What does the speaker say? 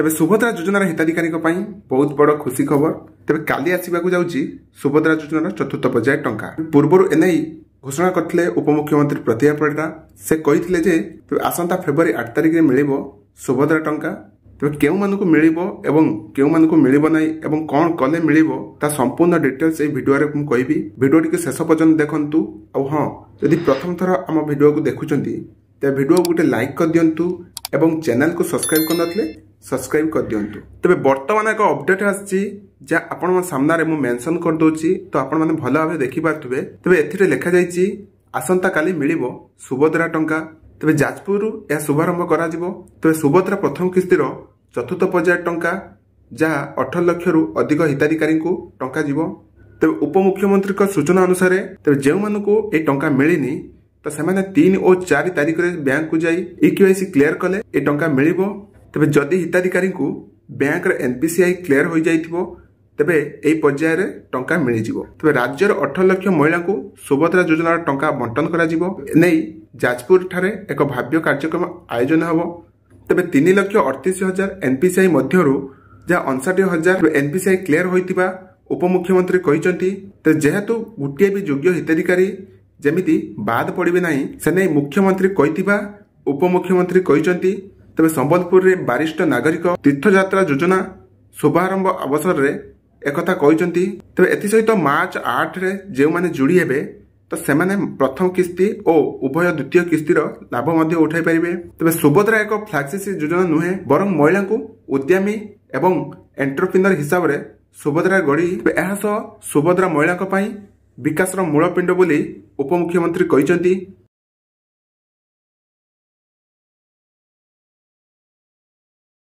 ତେବେ ସୁଭଦ୍ରା ଯୋଜନାର ହିତାଧିକାରୀଙ୍କ ପାଇଁ ବହୁତ ବଡ଼ ଖୁସି ଖବର। ତେବେ କାଲି ଆସିବାକୁ ଯାଉଛି ସୁଭଦ୍ରା ଯୋଜନାର ଚତୁର୍ଥ ପର୍ଯ୍ୟାୟ ଟଙ୍କା। ପୂର୍ବରୁ ଏନେଇ ଘୋଷଣା କରିଥିଲେ ଉପମୁଖ୍ୟମନ୍ତ୍ରୀ ପ୍ରତିଭା ପରିଡ଼ା। ସେ କହିଥିଲେ ଯେ ତେବେ ଆସନ୍ତା ଫେବୃଆରୀ 8 ତାରିଖରେ ମିଳିବ ସୁଭଦ୍ରା ଟଙ୍କା। ତେବେ କେଉଁମାନଙ୍କୁ ମିଳିବ ଏବଂ କେଉଁମାନଙ୍କୁ ମିଳିବ ନାହିଁ ଏବଂ କ'ଣ କଲେ ମିଳିବ, ତା ସମ୍ପୂର୍ଣ୍ଣ ଡିଟେଲ୍ସ ଏହି ଭିଡ଼ିଓରେ ମୁଁ କହିବି। ଭିଡ଼ିଓଟିକୁ ଶେଷ ପର୍ଯ୍ୟନ୍ତ ଦେଖନ୍ତୁ। ଆଉ ହଁ, ଯଦି ପ୍ରଥମ ଥର ଆମ ଭିଡ଼ିଓକୁ ଦେଖୁଛନ୍ତି ତେବେ ଭିଡ଼ିଓକୁ ଗୋଟେ ଲାଇକ୍ କରିଦିଅନ୍ତୁ ଏବଂ ଚ୍ୟାନେଲକୁ ସବସ୍କ୍ରାଇବ୍ କରିନଥିଲେ ସବସ୍କ୍ରାଇବ୍ କରିଦିଅନ୍ତୁ। ତେବେ ବର୍ତ୍ତମାନ ଏକ ଅପଡେଟ୍ ଆସିଛି, ଯାହା ଆପଣଙ୍କ ସାମ୍ନାରେ ମୁଁ ମେନସନ୍ କରିଦେଉଛି, ତ ଆପଣମାନେ ଭଲ ଭାବେ ଦେଖିପାରୁଥିବେ। ତେବେ ଏଥିରେ ଲେଖାଯାଇଛି, ଆସନ୍ତାକାଲି ମିଳିବ ସୁଭଦ୍ରା ଟଙ୍କା। ତେବେ ଯାଜପୁରରୁ ଏହା ଶୁଭାରମ୍ଭ କରାଯିବ। ତେବେ ସୁଭଦ୍ରା ପ୍ରଥମ କିସ୍ତିର ଚତୁର୍ଥ ପର୍ଯ୍ୟାୟ ଟଙ୍କା, ଯାହା 18 ଲକ୍ଷରୁ ଅଧିକ ହିତାଧିକାରୀଙ୍କୁ ଟଙ୍କା ଯିବ। ତେବେ ଉପମୁଖ୍ୟମନ୍ତ୍ରୀଙ୍କ ସୂଚନା ଅନୁସାରେ, ତେବେ ଯେଉଁମାନଙ୍କୁ ଏହି ଟଙ୍କା ମିଳିନି, ତ ସେମାନେ 3 ଓ 4 ତାରିଖରେ ବ୍ୟାଙ୍କକୁ ଯାଇ ଇ କେୱାଇସି କ୍ଲିୟର କଲେ ଏ ଟଙ୍କା ମିଳିବ। ତେବେ ଯଦି ହିତାଧିକାରୀଙ୍କୁ ବ୍ୟାଙ୍କର ଏନ୍ପିସିଆଇ କ୍ଲିୟର ହୋଇଯାଇଥିବ, ତେବେ ଏହି ପର୍ଯ୍ୟାୟରେ ଟଙ୍କା ମିଳିଯିବ। ତେବେ ରାଜ୍ୟର 18 ଲକ୍ଷ ମହିଳାଙ୍କୁ ସୁଭଦ୍ରା ଯୋଜନାର ଟଙ୍କା ବଣ୍ଟନ କରାଯିବ। ଏନେଇ ଯାଜପୁର ଠାରେ ଏକ ଭବ୍ୟ କାର୍ଯ୍ୟକ୍ରମ ଆୟୋଜନ ହେବ। ତେବେ 3,38,000 ଏନ୍ପିସିଆଇ ମଧ୍ୟରୁ ଯାହା 59,000 ଏନ୍ପିସିଆଇ କ୍ଲିୟର ହୋଇଥିବା ଉପମୁଖ୍ୟମନ୍ତ୍ରୀ କହିଛନ୍ତି। ତେବେ ଯେହେତୁ ଗୋଟିଏ ବି ଯୋଗ୍ୟ ହିତାଧିକାରୀ ଯେମିତି ବାଦ ପଡ଼ିବେ ନାହିଁ, ସେନେଇ ମୁଖ୍ୟମନ୍ତ୍ରୀ କହିଥିବା ଉପମୁଖ୍ୟମନ୍ତ୍ରୀ କହିଛନ୍ତି। ତେବେ ସମ୍ବଲପୁରରେ ବରିଷ୍ଠ ନାଗରିକ ତୀର୍ଥଯାତ୍ରା ଯୋଜନା ଶୁଭାରମ୍ଭ ଅବସରରେ ଏକଥା କହିଛନ୍ତି। ତେବେ ଏଥିସହିତ ମାର୍ଚ୍ଚ 8ରେ ଯେଉଁମାନେ ଯୋଡ଼ି ହେବେ, ତ ସେମାନେ ପ୍ରଥମ କିସ୍ତି ଓ ଉଭୟ ଦ୍ୱିତୀୟ କିସ୍ତିର ଲାଭ ମଧ୍ୟ ଉଠାଇ ପାରିବେ। ତେବେ ସୁଭଦ୍ରା ଏକ ଫ୍ଲାଗସିପ୍ ଯୋଜନା ନୁହେଁ, ବରଂ ମହିଳାଙ୍କୁ ଉଦ୍ୟମୀ ଏବଂ ଏଣ୍ଟରପ୍ରିନର ହିସାବରେ ସୁଭଦ୍ରା ଗଢ଼ି। ଏହା ସହ ସୁଭଦ୍ରା ମହିଳାଙ୍କ ପାଇଁ ବିକାଶର ମୂଳ ପିଣ୍ଡ ବୋଲି ଉପମୁଖ୍ୟମନ୍ତ୍ରୀ କହିଛନ୍ତି।